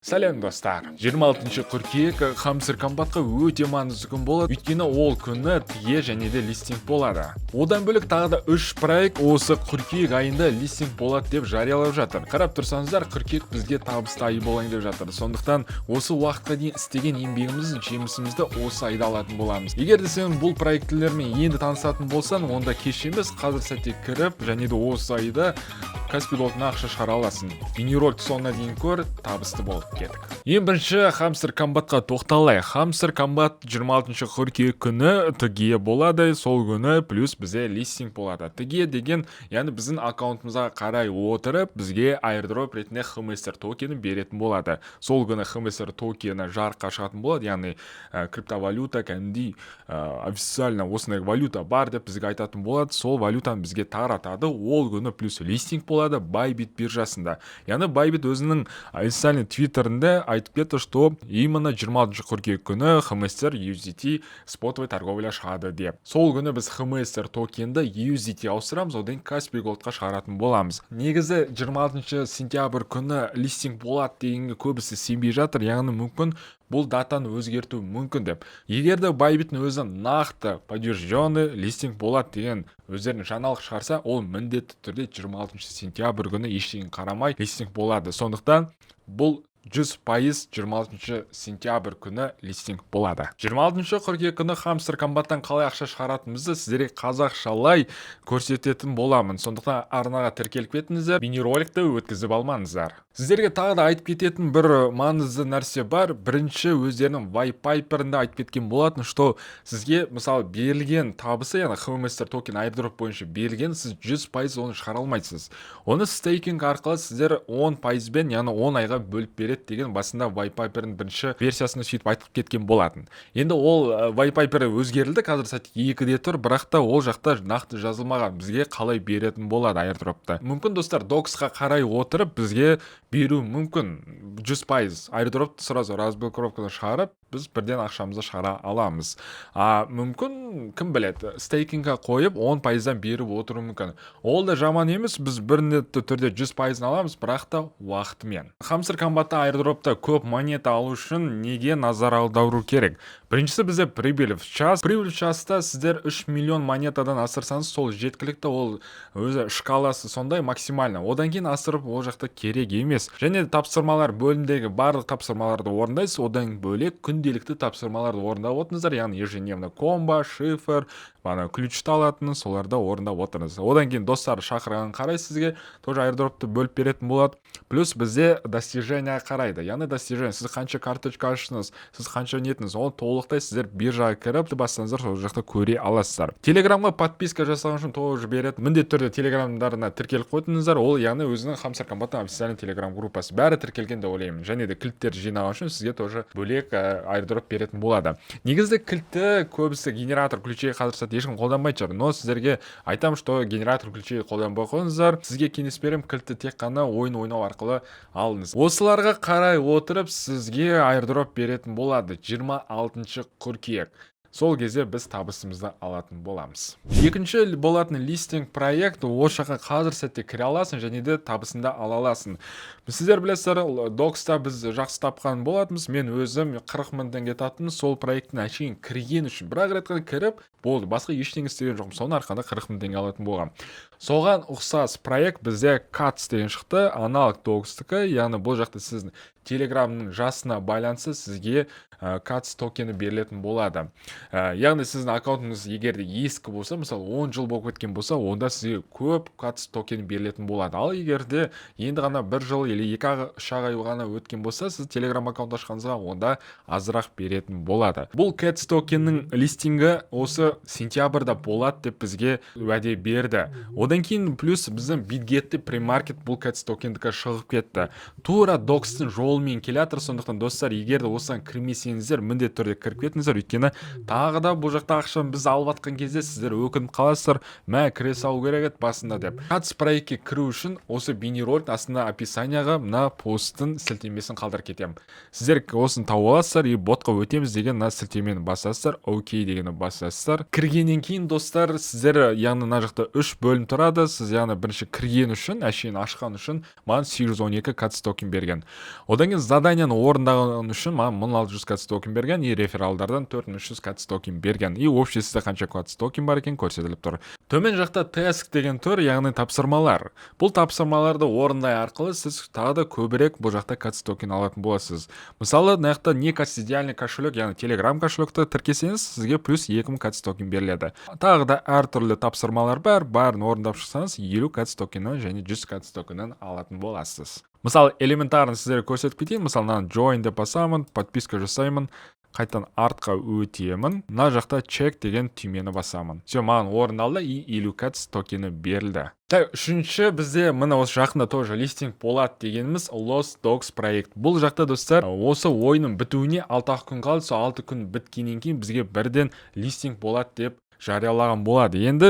Сәлем, достар! 26 қыркүйек Хамстер Комбатқа өте маңызды күн болады, өйткені ол күні TGE және де листинг болады. Одан бөлек, тағы да үш проект осы қыркүйек айында листинг болады деп жариялап жатыр. Қарап тұрсаңыздар, қыркүйек бізге табысты ай болайын деп жатыр. Сондықтан осы уақытқа дейін істеген еңбегіміздің жемісімізді осы айда алатын боламыз. Егер де сен бұл проектілермен енді танысатын болсаң, онда кеш емес, қазір сәтте кіріп және де осы айда Каспи Голдына ақша шығара аласың. Бейнероликті соңына дейін көр, табысты бол. Кеттік. Ең бірінші Хамстер Комбатқа тоқталайық. Хамстер Комбат 26 қыркүйек күні TGE болады, сол күні плюс бізде листинг болады. TGE деген, яғни біздің аккаунтымызға қарай отырып, бізге airdrop ретінде HMSR токенін беретін болады. Сол күні HMSR токені жарыққа шығатын болады, яғни криптовалюта кәдімгідей официально осындай валюта бар деп бізге айтатын болады. Сол валютаны бізге таратады. Ол күні плюс листинг болады Bybit биржасында. Яғни Bybit өзінің официальный твиттерінде айтып кетті, что именно 26 қыркүйек күні HMSR USDT спотовый торговля шығады деп. Сол күні біз HMSR токенді USDT ауыстырамыз, одан кейін Каспи Голдқа шығаратын боламыз. Негізі 26 сентябрь күні листинг болады дегенге көбісі сенбей жатыр, яғни мүмкін, бұл датаны өзгерту мүмкін деп. Егер де Bybit'ің өзі нақты подтвержденный листинг болады деген өздерінің жаңалық шығарса, ол міндетті түрде 26 сентябрь күні ештеңе қарамай листинг болады. Сондықтан бұл 100% 26 сентябрь күні листинг болады. 26 қыркүйек күні Хамстер Комбаттан қалай ақша шығаратынымызды сіздерге қазақшалай көрсететін боламын. Сондықтан арнаға тіркеліп кетіңіздер, бейнероликті өткізіп алмаңыздар. Сіздерге тағы да айтып кететін бір маңызды нәрсе бар. Бірінші өздерінің white paper-інде айтып кеткен болатын, что сізге, мысалы, берілген табысы, яғни HMSR токен airdrop бойынша берілген, сіз 100% оны шығара алмайсыз. Оны стейкинг арқылы сіздер 10 пайызбен, яғни 10 айға бөліп береді деген басында white paper-дің бірінші версиясында сөйтіп айтып кеткен болатын. Енді ол white paper өзгерілді, қазір сәт екіде тұр, бірақ та ол жақта нақты жазылмаған, бізге қалай беретін болады airdropты. Мүмкін, достар, Доксқа қарай отырып бізге беру мүмкін 100% airdropты сразу разблокировкадан шығарып, біз бірден ақшамызды шығара аламыз. А мүмкін, кім біледі, стейкингқа қойып 10 пайыздан беріп отыруы мүмкін. Ол да жаман емес, біз міндетті түрде 100 пайызын аламыз, бірақ та уақытымен. Хамстер Комбатта airdropта көп монета алу үшін неге назар аудару керек? Біріншісі, бізде прибыль в час. Прибыль в часта сіздер 3 миллион монетадан асырсаңыз, сол жеткілікті. Ол өзі шкаласы сондай максимально, одан кейін асырып ол жақта керек емес. Және де тапсырмалар бөлімдегі барлық тапсырмаларды орындайсыз. Одан бөлек күнделікті тапсырмаларды орындап отырыңыздар, яғни ежедневно комбо, шифр, ана ключті алатын, соларды орындап отырыңыз. Одан кейін достар шақырғанын қарай сізге тоже airdropты бөліп беретін болады. Плюс бізде достижение қарайды, яғни достижение, сіз қанша карточка аштыңыз, сіз қанша нетіңіз, оны толықтай сіздер биржаға кіріп бассаңыздар, сол жақта көре аласыздар. Телеграмға подписка жасаған үшін тоже береді. Міндетті түрде телеграмдарына тіркеліп қойдыңыздар. Ол, яғни өзінің Хамстер Комбаттың официальный телеграм группасы, бәрі тіркелген деп ойлаймын. Және де кілттерді жинаған үшін сізге тоже бөлек airdrop беретін болады. Негізі кілтті көбісі генератор ключей қазір сәтте ешкім қолданбайтын шығар, но сіздерге айтамын, что генератор ключей қолданбай қойыңыздар. Сізге кеңес беремін, кілтті тек қана ойын ойнау арқылы алыңыз. Осыларға қарай отырып сізге airdrop беретін болады 26 қыркүйек. Сол кезде біз табысымызды алатын боламыз. Екінші болатын листинг проект, ол жаққа қазір сәтте кіре аласың және де табысыңды ала аласың. Сіздер білесіздер, Докста біз жақсы тапқан болатынбыз. Мен өзім 40 мың теңге таптым сол проекттің әшейін кірген үшін. Бір ақ рет қана кіріп болды, басқа ештеңе істеген жоқпын. Соның арқасында 40 мың теңге алатын болғанмын. Соған ұқсас проект бізде Катс деген шықты, аналог Докстікі. Яғни бұл жақта сіздің телеграмның жасына байланысты сізге Катс токені берілетін болады. Яғни сіздің аккаунтыңыз егер де ескі болса, мысалы, 10 жыл болып кеткен болса, онда сізге көп Катс токені берілетін болады. Ал егер де енді ғана бір жыл или 2, 3 ай ғана өткен болса, сіз телеграм аккаунт ашқаныңызға, онда азырақ беретін болады. Бұл Кэтс токеннің листингі осы сентябрьда болады деп бізге уәде берді. Одан кейін плюс біздің Битгетте премаркет бұл Кэтс токендікі шығып кетті, тура Докстың жолымен келе жатыр. Сондықтан, достар, егер де осыған кірмесеңіздер, міндетті түрде кіріп кетіңіздер, өйткені тағы да бұл жақта ақшаны біз алып жатқан кезде сіздер өкініп қаласыздар, мә, кіре салу керек еді басында деп. Катс проектке кіру үшін осы бейнеролик астына описанияға мына посттың сілтемесін қалдырып кетемін. Сіздер осыны тауып аласыздар и ботқа өтеміз деген мына сілтемені басасыздар, окей дегенді басасыздар. Кіргеннен кейін, достар, сіздер, яғни мына жақта үш бөлім тұрады. Сіз, яғни бірінші кірген үшін, әшейін ашқан үшін маған 812 Катс токен берген. Одан кейін сіздер 1 минутта 1 доллар табасыздар. Одан кейін заданияны орындаған үшін маған 1600 Cats токен берген и рефералдардан 4300 Cats токен берген. И общий сізде қанша Cats токен бар екен, көрсетіліп тұр. Төмен жақта task деген тұр, яғни тапсырмалар. Бұл тапсырмаларды орындай арқылы сіз тағы да көбірек бұл жақта Cats токен алатын боласыз. Мысалы, мына жақта не Cats идеальный кошелек, яғни Telegram кошелекті тіркесеңіз, сізге плюс 2000 Cats токен беріледі. Тағы да әртүрлі тапсырмалар бар, бәрін орындап шықсаңыз, 50 Cats токеннен және 100 Cats токеннен алатын боласыз. Мысалы, элементарно сіздерге көрсетіп кетейін. Мысалы, мынаны join деп басамын, подписка жасаймын, қайтадан артқа өтемін, мына жақта check деген түймені басамын. Все, маған орындалды и 50 Cats токені берілді. Так, үшінші бізде міне осы жақында тоже листинг болады дегеніміз Lost Dogs проект. Бұл жақта, достар, осы ойынның бітуіне 6 күн қалды. Сол 6 күн біткеннен кейін бізге бірден листинг болады деп жариялаған болады. Енді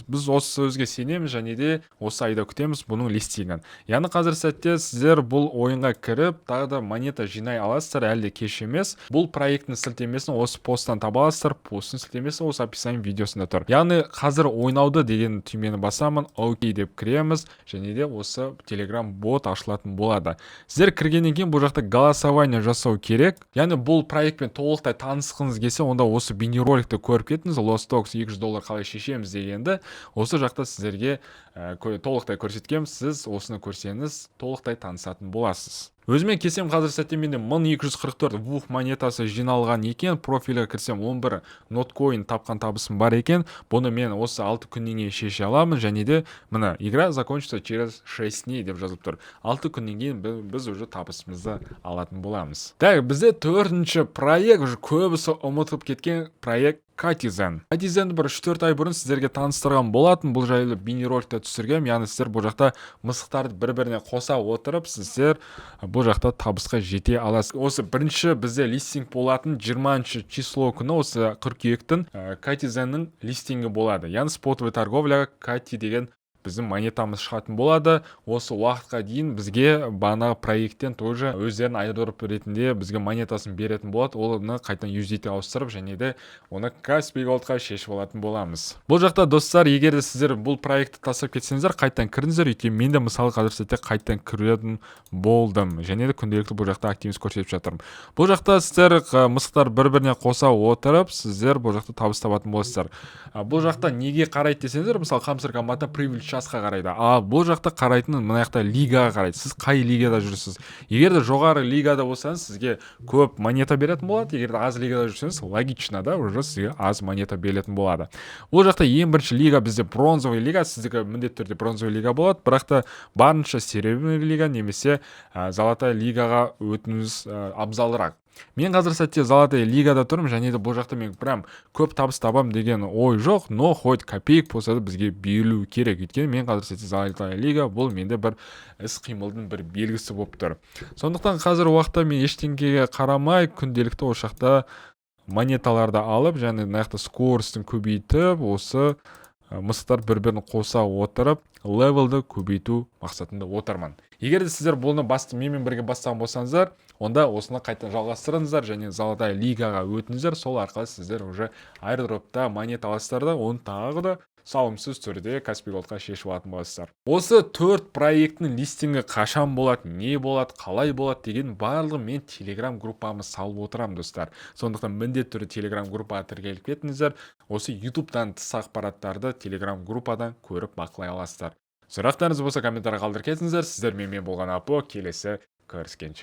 біз осы сөзге сенеміз және де осы айда күтеміз бұның листингін. Яғни қазір сәтте сіздер бұл ойынға кіріп, тағы да монета жинай аласыздар, әлі де кеш емес. Бұл проекттің сілтемесін осы посттан таба аласыздар, посттың сілтемесі осы описание видеосында тұр. Яғни қазір ойнауды деген түймені басамын, окей деп кіреміз және де осы Telegram бот ашылатын болады. Сіздер кіргеннен кейін бұл жақта голосование жасау керек. Яғни бұл проектпен толықтай танысқыңыз келсе, онда осы бейнероликті көріп кетіңіз, Lost Dogs 200 доллар қалай шешеміз дегенді осы жақта сіздерге толықтай көрсеткенмін. Сіз осыны көрсеңіз, толықтай танысатын боласыз. Өзіме келсем, қазір сәтте менде 1244 вух монетасы жиналған екен. Профильге кірсем, 11 ноткоин тапқан табысым бар екен. Бұны мен осы 6 күннен кейін шеше аламын. Және де міне, «Игра закончится через 6 дней» деп жазылып тұр. 6 күннен кейін біз уже табысымызды алатын боламыз. Так, бізде төртінші проект, уже көбісі ұмытып кеткен проект Катизен. Катизенді бір 3-4 ай бұрын сіздерге таныстырған болатын. Бұл жайлы бейнероликте түсіргенмін. Яғни сіздер бұл жақта мысықтарды бір біріне қоса отырып, сіздер бұл жақта табысқа жете аласыз. Осы бірінші бізде листинг болатын 20 число күні, осы қыркүйектің, Катизеннің листингі болады. Яғни спотовый торговляға Кати деген біздің монетамыз шығатын болады. Осы уақытқа дейін бізге бағанағы проекттен тоже өздерінің airdrop ретінде бізге монетасын беретін болады. Оны қайтадан USDT ауыстырып және де оны Kaspi Goldқа шешіп алатын боламыз. Бұл жақта, достар, егер де сіздер бұл проектті тастап кетсеңіздер, қайтадан кіріңіздер. Өйткені мен де, мысалы, қазір сәтте қайтадан кіретін болдым және де күнделікті бұл жақта активность көрсетіп жатырмын. Бұл жақта сіздер мысықтар бір біріне қоса отырып, сіздер бұл жақта табыс табатын боласыздар. Бұл жақта неге қарайды десеңіздер, мысалы, Хамстер Комбатта прибыль часқа қарайды, ал бұл жақта қарайтын мына жақта лигаға қарайды, сіз қай лигада жүрсіз. Егер де жоғары лигада болсаңыз, сізге көп монета беретін болады. Егер де аз лигада жүрсеңіз, логично да, уже сізге аз монета берілетін болады. Бұл жақта ең бірінші лига бізде бронзовый лига. Сіздікі міндетті түрде бронзовый лига болады, бірақ та барынша серебряный лига немесе золотая лигаға өтуіңіз абзалырақ. Мен қазір сәтте золотая лигада тұрмын және де бұл жақта мен прям көп табыс табам деген ой жоқ, но хоть копеек болса да бізге берілу керек. Өйткені мен қазір сәтте золотая лига, бұл менде бір іс қимылдың бір белгісі болып тұр. Сондықтан қазір уақытта мен ештеңеге қарамай, күнделікті осы жақта монеталарды алып және мына жақта скоростьін көбейтіп, осы мысықтар бір бірін қоса отырып, левелді көбейту мақсатында отырмын. Егер де сіздер бұны басты менімен бірге бастаған болсаңыздар, онда осыны қайта жалғастырыңыздар және золотая лигаға өтіңіздер. Сол арқылы сіздер уже airdropта монета аласыздар да, оны тағы да салымсыз түрде Kaspi Goldқа шешіп алатын боласыздар. Осы төрт проекттің листингі қашан болады, не болады, қалай болады деген барлығын мен Телеграм группамыз салып отырамын, достар. Сондықтан міндетті түрде Телеграм группаға тіркеліп кетіңіздер. Осы Ютубтан тыс ақпараттарды Телеграм группадан көріп, бақылай аласыздар. Сұрақтарыңыз болса, комментарий қалдырып кетіңіздер. Сіздермен мен болған Апо. Келесі көріскенше.